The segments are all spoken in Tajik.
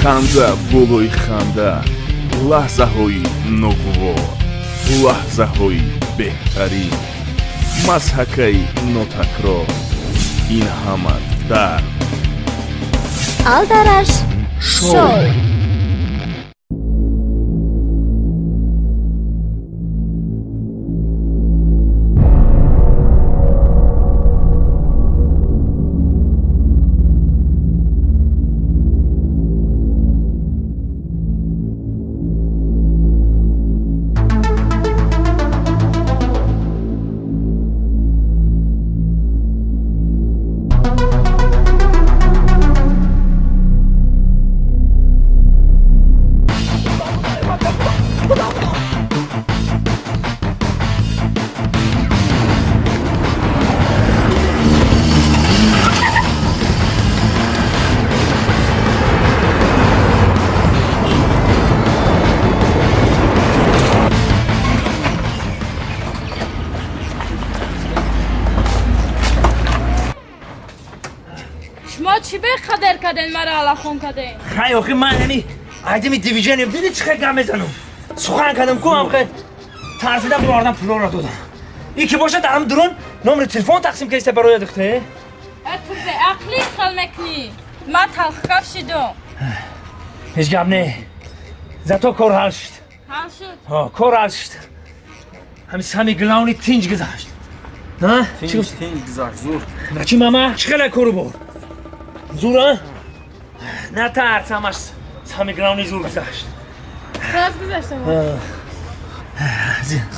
Ханда болои ханда, лаҳзаҳои ногувор, лаҳзаҳои беҳтарин, мазҳакаи нотакрор, ин ҳама дар Алдараш шоу. Шумо чӣ беқадр карден, маро алахон карден? Хай, охи, ман ҳами айдими дивижен диди, чӣ хел гап мезанам, сухан кардам ку, ҳам хел тарсидам, бовардам, пулоро додам. И ки бошад, ҳам дурун номери телефон тақсим кардиста бароя духте. Э, ту беақлӣ, хел мекунӣ, ман талхкаф шидум. Ҳеҷ гап не, зато кор ҳал шуд. Ҳал шуд? Ҳо, кор ҳал шуд. Ҳами сами главный тинҷ гузашт. Тинҷ, тинҷ гузашт, зур. Бачи мама, чӣ хела кору бор? Зур, а? Натарс, ҳамаш сами главный зур гузашт. Саз гузаштам.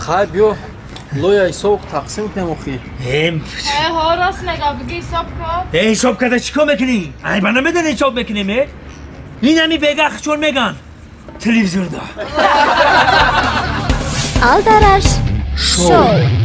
Хай, биё, лоя ҳисоб тақсим кунем, охи. Эм. Э, ҳо, рост мега, биги, ҳисоб кун. Э, ҳисоб карда чӣ кор мекунӣ? Айба, намедонӣ, ҳисоб мекунем, э? Ин ҳами бегах чон меган телевизорда. Алдараш шоу.